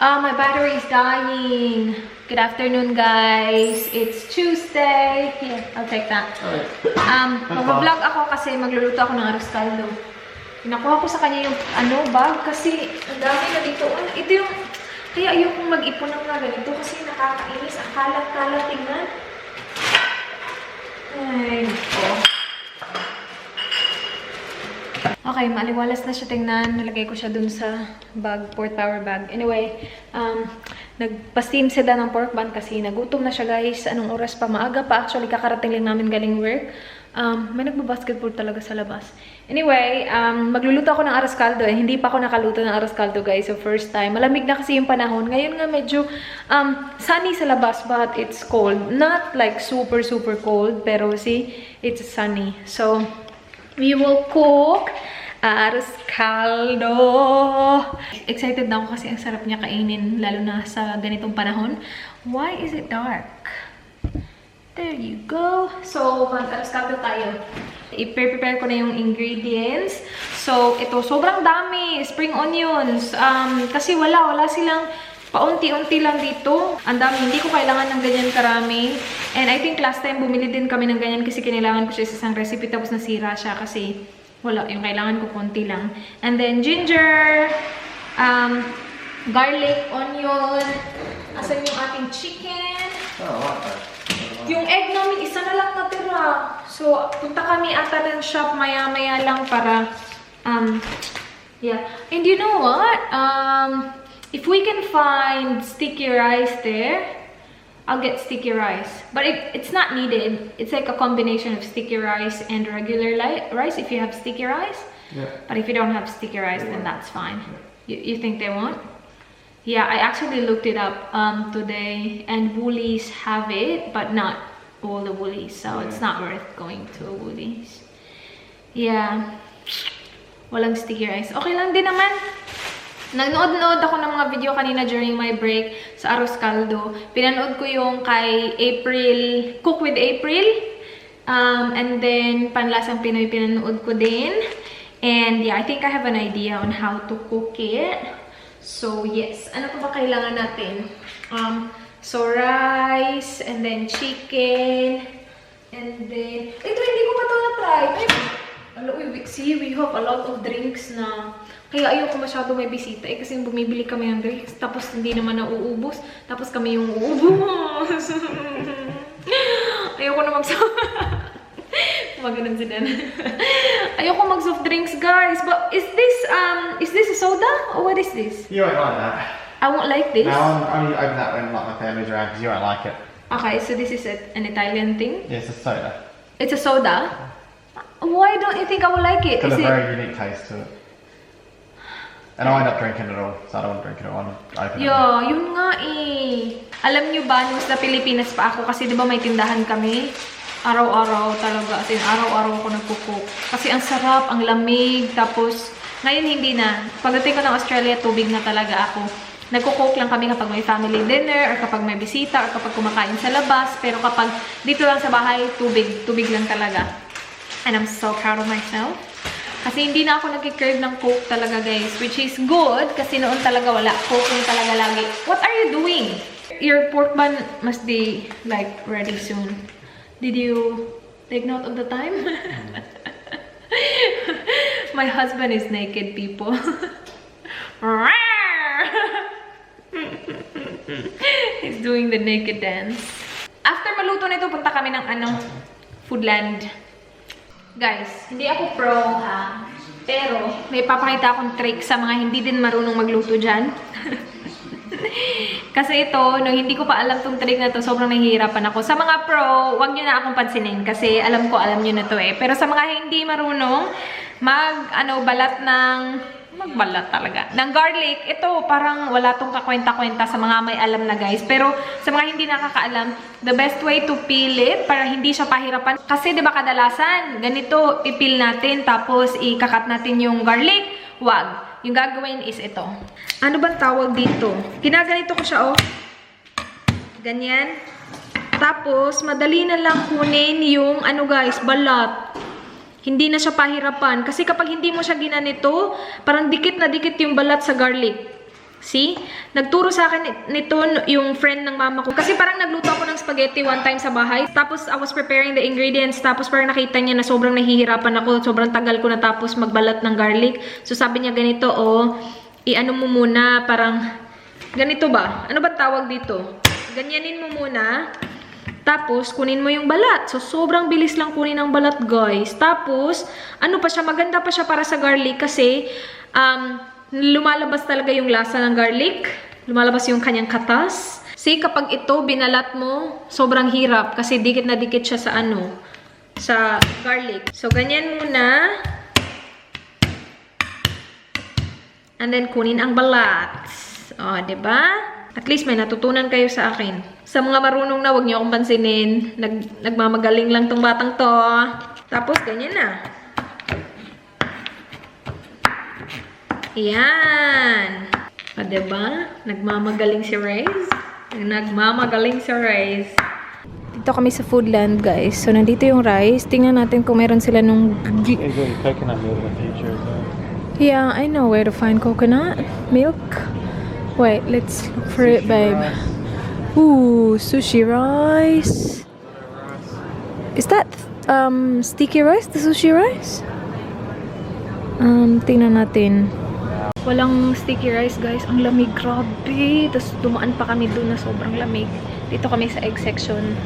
My battery is dying. Good afternoon, guys. It's Tuesday. Here, I'll take that. Mag-vlog ako kasi magluluto ako ng arroz caldo. Pinakuha ko sa kanya yung bag kasi ang dami na dito. Ito yung, kaya ayokong mag-ipon ng mga ganito kasi nakakainis. Ang kalat-kalat, tingnan. Ay, okay, maliwalas na siya tingnan. Nalagay ko siya dun sa bag, port power bag. Anyway, nagpa-steam sila ng pork bun kasi nagutom na siya, guys. Anong oras pa? Maaga pa. Actually, kakarating lang namin galing work. May nagbabasketball talaga sa labas. Anyway, magluluto ako ng arroz caldo. Hindi pa ako nakaluto ng arroz caldo, guys. So, first time. Malamig na kasi yung panahon. Ngayon nga medyo sunny sa labas, but it's cold. Not like super, super cold. Pero see, it's sunny. So, we will cook arroz caldo. Excited na ako kasi ang sarap niya kainin, lalo na sa ganitong panahon. Why is it dark? There you go. So, mag-arroz caldo tayo. I-prepare ko na yung ingredients. So, ito, sobrang dami. Spring onions. Kasi wala silang paunti-unti lang dito. Ang dami. Hindi ko kailangan ng ganyan karami. And I think last time bumili din kami ng ganyan kasi kinailangan ko siya sa isang recipe tapos nasira siya kasi wala. Yung kailangan ko konti lang. And then ginger, garlic, onion. Asan yung ating chicken? Oh, what? Yung egg namin, isa na lang natira. So, punta kami ata ng shop maya-maya lang para, yeah. And you know what? If we can find sticky rice there, I'll get sticky rice. But it's not needed. It's like a combination of sticky rice and regular rice if you have sticky rice. Yeah. But if you don't have sticky rice, then that's fine. You think they won't? Yeah, I actually looked it up today, and Woolies have it, but not all the Woolies, so it's not worth going to a Woolies. Yeah, walang sticky rice. Okay lang din naman. Nagnood-nood ako ng mga video kanina during my break sa arroz caldo. Pinanood ko yung kay April, Cook with April, and then Panlasang Pinoy pinanood ko din. And yeah, I think I have an idea on how to cook it. So, yes. Ano pa ba kailangan natin? So, rice, and then chicken, and then... Ito, hindi ko pa ito na-try. See, we have a lot of drinks na... Kaya ayoko masyado may bisita. Kasi bumibili kami ng drinks, tapos hindi naman nauubos. Tapos kami yung uubos. Ayoko na Maganon sila. Ayoko mag-soft drinks, guys. But is this a soda? Or what is this? You won't like that. I won't like this. No, I'm only open that when like my family's around because you won't like it. Okay, so this is an Italian thing? Yeah, it's a soda. It's a soda? Why don't you think I will like it? It's got a very unique taste to it. And I end up drinking it all, so I don't want to drink it all. Yeah, yun nga eh. Alam nyo ba, nung sa Pilipinas pa ako, kasi di ba may tindahan kami? Araw-araw talaga. As in, araw-araw ako nagkukook. Kasi ang sarap, ang lamig. Tapos, ngayon hindi na. Pagdating ko ng Australia, tubig na talaga ako. Nagkukook lang kami kapag may family dinner, or kapag may bisita, or kapag kumakain sa labas. Pero kapag dito lang sa bahay, tubig. Tubig lang talaga. And I'm so proud of myself. Kasi hindi na ako nag-crave ng coke talaga, guys. Which is good, kasi noon talaga wala. Coke lang talaga lagi. What are you doing? Your pork bun must be, like, ready soon. Did you take note of the time? My husband is naked, people. He's doing the naked dance. After maluto nito, punta kami ng Foodland. Guys, hindi ako pro, ha? Pero, may papakita akong trick sa mga hindi din marunong magluto dyan. Kasi ito, no, hindi ko pa alam tong trick na to, sobrang nahihirapan ako. Sa mga pro, wag nyo na akong pansinin kasi alam nyo na to eh. Pero sa mga hindi marunong, magbalat talaga. Ng garlic, ito parang wala tong kakwenta-kwenta sa mga may alam na, guys. Pero sa mga hindi nakakaalam, the best way to peel it para hindi siya pahirapan. Kasi 'di ba kadalasan, ganito ipil natin tapos ikakat natin yung garlic. Wag. Yung gagawin is ito. Ano bang tawag dito? Ginaganito ko siya, oh. Ganyan. Tapos madali na lang kunin yung guys, balat. Hindi na siya pahirapan. Kasi kapag hindi mo siya ginanito, parang dikit na dikit yung balat sa garlic. See? Nagturo sa akin nito yung friend ng mama ko. Kasi parang nagluto ako ng spaghetti one time sa bahay. Tapos I was preparing the ingredients. Tapos parang nakita niya na sobrang nahihirapan ako. Sobrang tagal ko na tapos magbalat ng garlic. So sabi niya ganito, oh, i-ano mo muna, parang ganito ba? Ano ba tawag dito? Ganyanin mo muna. Tapos, kunin mo yung balat. So, sobrang bilis lang kunin ang balat, guys. Tapos, ano pa siya, maganda pa siya para sa garlic kasi, lumalabas talaga yung lasa ng garlic. Lumalabas yung kanyang katas. See, kapag ito, binalat mo, sobrang hirap kasi dikit na dikit siya sa ano, sa garlic. So, ganyan muna. And then, kunin ang balat. O, diba? At least may natutunan kayo sa akin. Sa mga marunong na, huwag niyo akong pansinin. Nagmamagaling lang tong batang to. Tapos, ganyan na. Ayan. O, diba? Nagmamagaling si Reyes. Nagmamagaling si Reyes. Dito kami sa Foodland, guys. So, nandito yung rice. Tingnan natin kung meron sila nung... Coconut milk in the future. Yeah, I know where to find coconut milk. Wait, let's look for it, babe. Ooh, sushi rice. Is that sticky rice? The sushi rice? Tingnan natin. Walang sticky rice, guys. Ang lamig, grabe. Tapos dumaan pa kami doon na sobrang lamig. Dito kami sa egg section.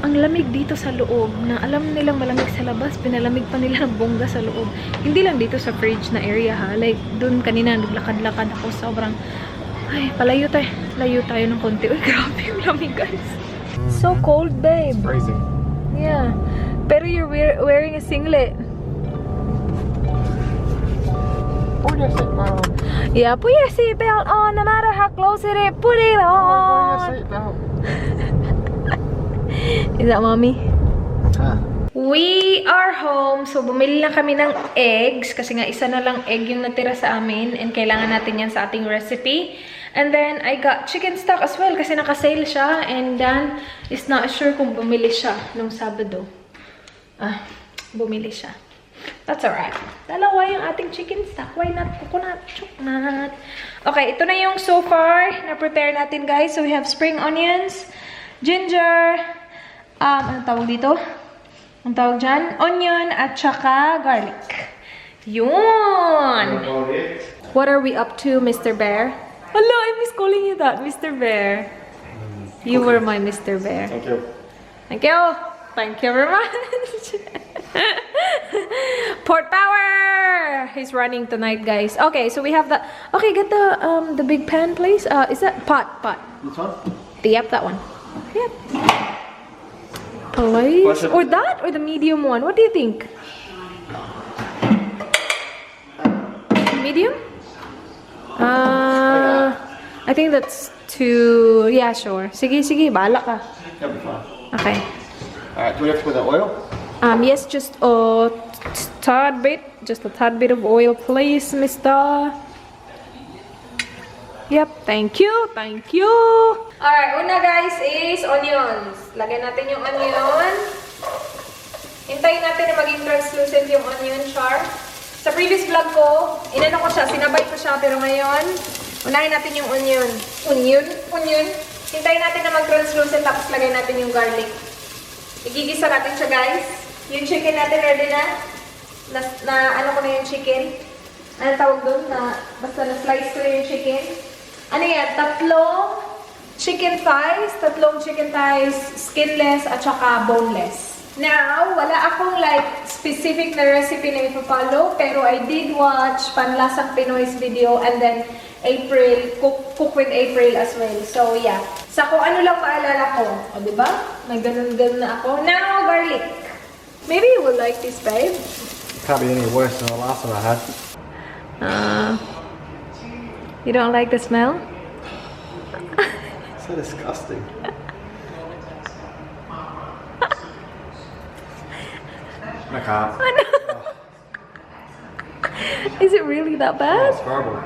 Ang lamig dito sa loob. Na alam nilang malamig sa labas, pinalamig pa nila ng bongga sa loob. Hindi lang dito sa fridge na area, ha. Like, doon kanina naglakad-lakad ako. Sobrang... Ay, palayo tayo. Layo tayo ng konti. Uy, grabe yung lamig, guys. So cold, babe. It's freezing. Yeah. Pero you're wearing a singlet. Put your seatbelt on. Yeah, put your seatbelt on. No matter how close it is, put it on. Put your seatbelt. Is that mommy? Huh. We are home. So, bumili lang kami ng eggs. Kasi nga, isa na lang egg yung natira sa amin. And kailangan natin yan sa ating recipe. And then, I got chicken stock as well. Kasi naka-sale siya. And Dan is not sure kung bumili siya nung Sabado. Bumili siya. That's alright. Dalawa yung ating chicken stock. Why not coconut? Chocolate. Okay, ito na yung so far na-prepare natin, guys. So, we have spring onions, ginger, ano tawag dito? Ang tawag dyan? Onion at saka garlic. Yun! What are we up to, Mr. Bear? Hello, I miss calling you that, Mr. Bear. You were my Mr. Bear. Thank you. Thank you. Thank you very much. Port Power! He's running tonight, guys. Okay, so we have the... Okay, get the big pan, please. Is that... Pot. This one? Yep, that one. Yep. Please. Or that? Or the medium one? What do you think? Medium? I think that's too... Yeah, sure. Sige, bahala ka. That'll be fine. Okay. Alright, do we have to put the oil? Yes, just a tad bit. Just a tad bit of oil, please, mister. Yep, thank you. Alright, una guys is onions. Lagyan natin yung onion. Hintayin natin na maging translucent yung onion, char. Sa previous vlog ko, inano ko siya, sinabay ko siya, pero ngayon, unahin natin yung onion. Onion. Hintayin natin na mag-translucent, tapos lagay natin yung garlic. Igigisa natin siya, guys. Yung chicken natin ready na. Ano ko na yung chicken. Ano tawag doon? Basta na-slice ko yung chicken. Ano yan? Tatlong chicken thighs, skinless, at saka boneless. Now, wala akong like specific na recipe na ipapalo, pero I did watch Panlasang Pinoy's video and then April, Cook with April as well. So, yeah. Sa kung ano lang maalala ko. O, diba? May ganun-ganun na ako. Now, garlic. Maybe you will like this, babe. Can't be any worse than the last one I had. You don't like the smell? So disgusting. I can't. I know. Is it really that Oh, bad? it's horrible.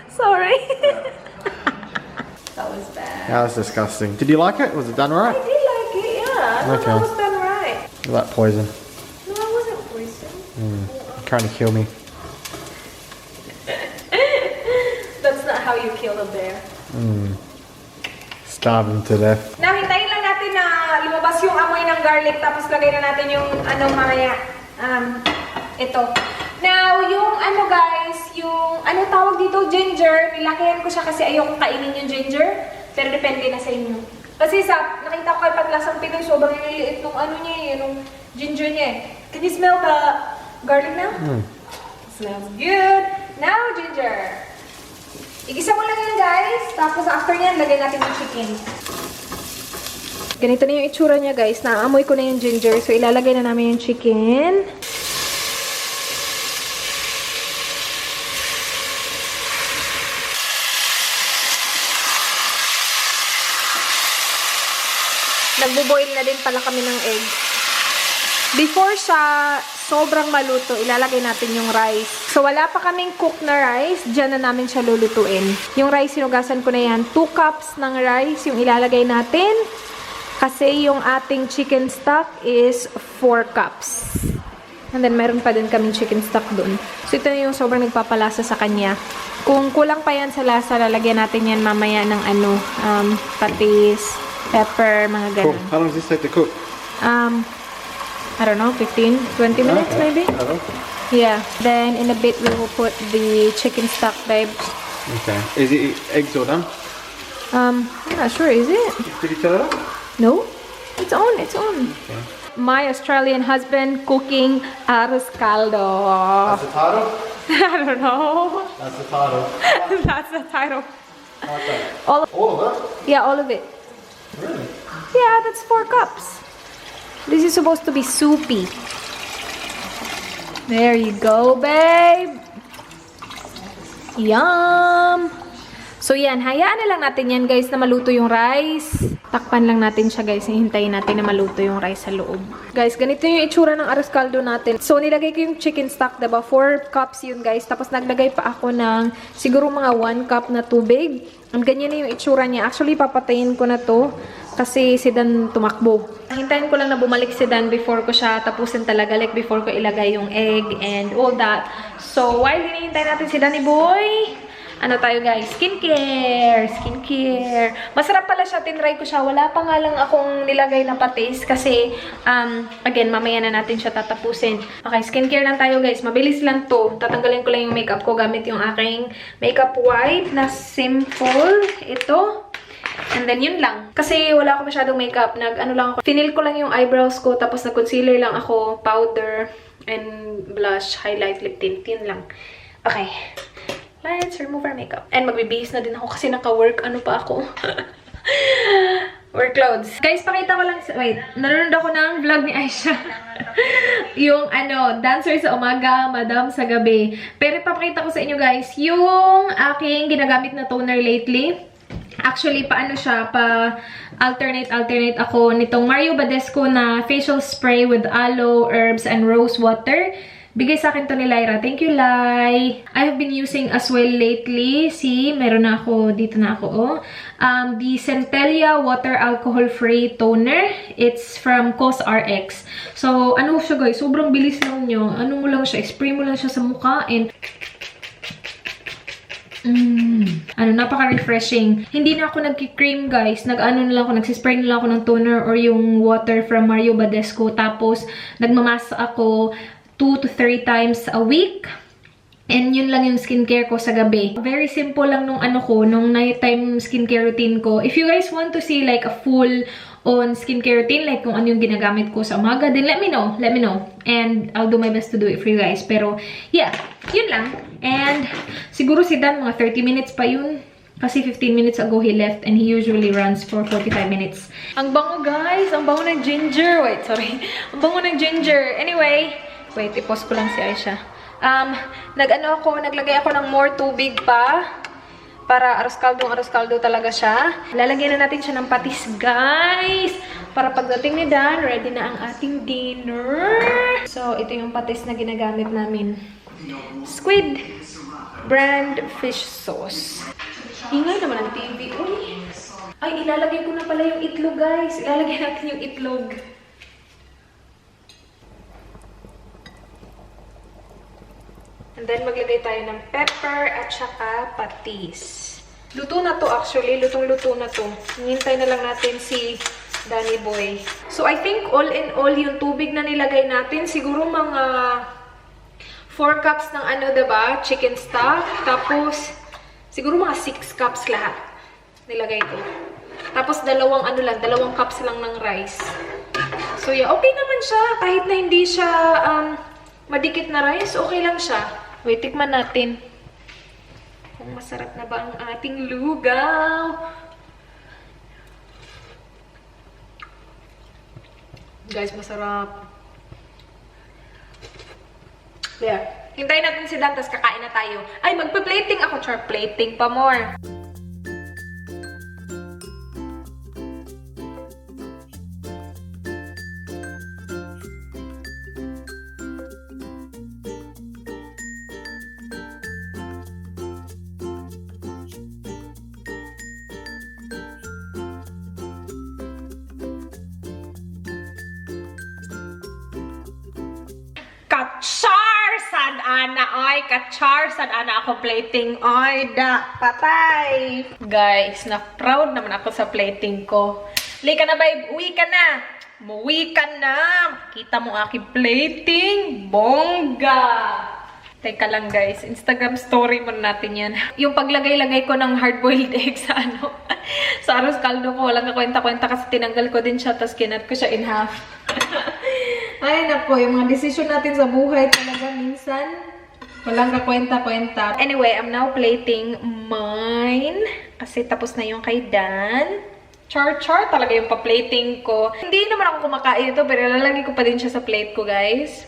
Sorry. That was bad. That was disgusting. Did you like it? Was it done right? I did like it, yeah. I thought Okay. that was done right. You like poison. No, Trying to kill me. That's not how you kill a bear. Starve him to death. Now, hintayin lang natin na lumabas yung amoy ng garlic, tapos lagay na natin yung mamaya. Ito. Now, yung guys, yung tawag dito, ginger, nilakihan ko siya kasi ayokong kainin yung ginger. Pero depende na sa inyo. Kasi nakita ko kay Paglasang Pinoy, sobrang liliit nung niya nung ginger niya eh. Can you smell the garlic now? Smells good. Now, ginger. Igisa mo lang yan, guys. Tapos after yan, lagay natin yung chicken. Ganito na yung itsura niya, guys. Naamoy ko na yung ginger. So, ilalagay na namin yung chicken. Nagbo-boil na din pala kami ng egg. Before siya sobrang maluto, ilalagay natin yung rice. So, wala pa kaming cook na rice. Diyan na namin siya lulutuin. Yung rice, sinugasan ko na yan. 2 cups ng rice yung ilalagay natin. Kasi yung ating chicken stock is 4 cups. And then, meron pa din kaming chicken stock dun. So, ito na yung sobrang nagpapalasa sa kanya. Kung kulang pa yan sa lasa, lalagyan natin yan mamaya ng patis, pepper, mga Cool. ganun. How long does this take to cook? I don't know, 15, 20 minutes maybe? Yeah. Then, in a bit, we will put the chicken stock, babe. Okay. Is it eggs all done? I'm not sure, is it? Did you tell her? No? It's on, it's on. Okay. My Australian husband cooking arroz caldo. That's the title? I don't know. That's the title. That's the title. Okay. All of it? Yeah, all of it. Really? Yeah, that's 4 cups. This is supposed to be soupy. There you go, babe. Yum! So yan, hayaan na lang natin yan guys na maluto yung rice. Takpan lang natin siya guys, hintayin natin na maluto yung rice sa loob. Guys, ganito yung itsura ng arroz caldo natin. So nilagay ko yung chicken stock, diba? 4 cups yun guys. Tapos naglagay pa ako ng siguro mga 1 cup na tubig. Ang ganyan na yung itsura niya. Actually, papatayin ko na to kasi si Dan tumakbo. Hintayin ko lang na bumalik si Dan before ko siya tapusin talaga. Like before ko ilagay yung egg and all that. So while hinihintay natin si Danny Boy, ano tayo guys? Skincare! Skincare! Masarap pala siya. Tinry ko siya. Wala pa nga lang akong nilagay na patis kasi, again, mamaya na natin siya tatapusin. Okay, skincare lang tayo guys. Mabilis lang to. Tatanggalin ko lang yung makeup ko gamit yung aking makeup wipe na simple. Ito. And then, yun lang. Kasi wala ako masyadong makeup. Nag-ano lang ako. Finil ko lang yung eyebrows ko. Tapos nag-concealer lang ako. Powder. And blush. Highlight. Lip tint. Yun lang. Okay. Let's remove our makeup. And magbibihis na din ako kasi naka-work. Ano pa ako? Work clothes. Guys, pakita ko lang. Wait. Nanonood ako ng vlog ni Aisha. Yung dancer sa umaga, madam sa gabi. Pero ipapakita ko sa inyo guys, yung aking ginagamit na toner lately. Actually, paano siya? Pa-alternate ako nitong Mario Badescu na facial spray with aloe, herbs, and rose water. Bigay sa akin to ni Lyra. Thank you, Lai. I have been using as well lately. See, meron na ako. Dito na ako, oh. The Centella Water Alcohol Free Toner. It's from COSRX. So, ano siya, guys? Sobrang bilis lang nyo. Ano mo lang siya? Spray mo lang siya sa mukha and napaka-refreshing. Hindi na ako nagki-cream, guys. Nag-ano na lang ako, nagsispray na lang ako ng toner or yung water from Mario Badescu. Tapos, nagmamas ako 2 to 3 times a week. And yun lang yung skincare ko sa gabi. Very simple lang nung nung nighttime skincare routine ko. If you guys want to see like a full on skincare routine, like kung ano yung ginagamit ko sa umaga, then let me know. Let me know. And I'll do my best to do it for you guys. Pero, yeah. Yun lang. And siguro si Dan, mga 30 minutes pa yun. Kasi 15 minutes ago he left and he usually runs for 45 minutes. Ang bango, guys. Ang bango ng ginger. Wait, sorry. Ang bango ng ginger. Anyway, wait, i-pause ko lang si Aisha. Naglagay ako ng more tubig pa. Para arroz caldo talaga siya. Lalagyan na natin siya ng patis, guys. Para pagdating ni Dan, ready na ang ating dinner. So, ito yung patis na ginagamit namin. Squid brand fish sauce. Ingay naman ang TV. Uy. Ay, ilalagay ko na pala yung itlog, guys. Ilalagay natin yung itlog. And then, maglagay tayo ng pepper at saka patis. Luto na to actually. Lutong-luto na to. Hintay na lang natin si Danny Boy. So, I think all in all, yung tubig na nilagay natin, siguro mga 4 cups ng ano, diba? Chicken stock. Tapos, siguro mga 6 cups lahat. Nilagay ko. Tapos, dalawang cups lang ng rice. So, yeah, okay naman siya. Kahit na hindi siya madikit na rice, okay lang siya. Wait, tikman natin. Kung masarap na ba ang ating lugaw. Guys, masarap. There. Hintayin natin si Dan, tapos kakain na tayo. Ay, magpa-plating ako. Char, plating pa more. Kachar! San ana, oy! Kachar! San ana ako plating, oy! Da! Patay! Guys, na-proud naman ako sa plating ko. Lika na, babe! Uwi ka na! Muwi ka na! Kita mo aking plating! Bongga! Teka lang, guys. Instagram story muna natin yan. Yung paglagay-lagay ko ng hard-boiled egg sa ano, sa arroz caldo ko, walang kakwenta-kwenta kasi tinanggal ko din siya, tapos kinat ko siya in half. Ay, nako, yung mga decision natin sa buhay talaga minsan, walang kakwenta-kwenta. Anyway, I'm now plating mine. Kasi tapos na yung kay Dan. Char-char talaga yung pa-plating ko. Hindi naman ako kumakain ito, pero lalagay ko pa din siya sa plate ko, guys.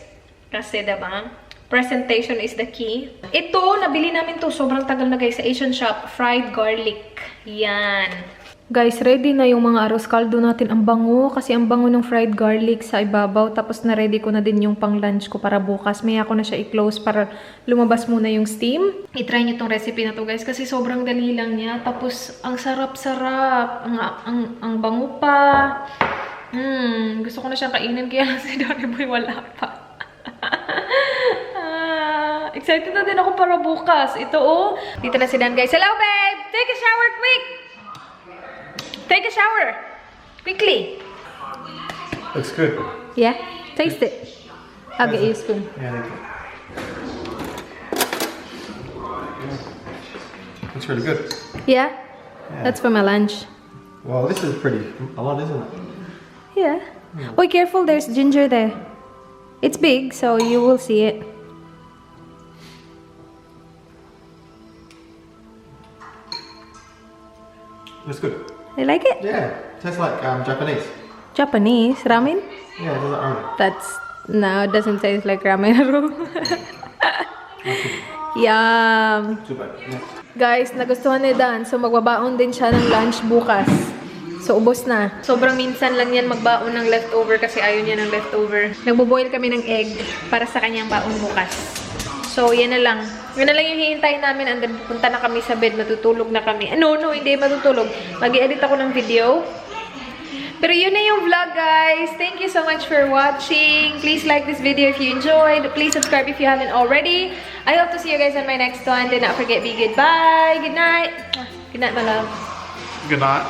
Kasi, diba? Presentation is the key. Ito, nabili namin to. Sobrang tagal na, guys, sa Asian shop. Fried garlic. Yan. Guys, ready na yung mga arroz caldo natin. Ang bango, kasi ang bango ng fried garlic sa ibabaw. Tapos na-ready ko na din yung pang-lunch ko para bukas. Maya ko na siya i-close para lumabas muna yung steam. I-try nyo tong recipe na to, guys, kasi sobrang dali lang niya. Tapos, ang sarap-sarap. Ang bango pa. Gusto ko na siyang kainin, kaya lang si Donnie Boy wala pa. Excited na din ako para bukas. Ito, oh. Dito na si Dan, guys. Hello, babe! Take a shower quick! Take a shower. Quickly. Looks good. Yeah? Taste it. I'll get you a spoon. Yeah, thank you. Looks really good. Yeah? That's for my lunch. Well, this is pretty a lot, isn't it? Yeah. Oh, careful. There's ginger there. It's big, so you will see it. Looks good. You like it? Yeah, tastes like Japanese. Japanese ramen? Yeah, it does like ramen. That's... No, it doesn't taste like ramen at all. Yum. Super. Yeah. Guys, nagustuhan ni Dan. So, magbabaon din siya ng lunch bukas. So, ubos na. Sobrang minsan lang yan magbaon ng leftover kasi ayaw niya ng leftover. Nagbo-boil kami ng egg para sa kanyang baon bukas. So, yan na lang. Yan na lang yung hihintayin namin. And then, punta na kami sa bed. Matutulog na kami. No, hindi matutulog. Mag-i-edit ako ng video. Pero yun na yung vlog, guys. Thank you so much for watching. Please like this video if you enjoyed. Please subscribe if you haven't already. I hope to see you guys on my next one. Do not forget, be good. Bye. Good night. Good night, my love. Good night.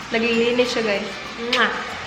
Naglilinis siya, guys. Mwah.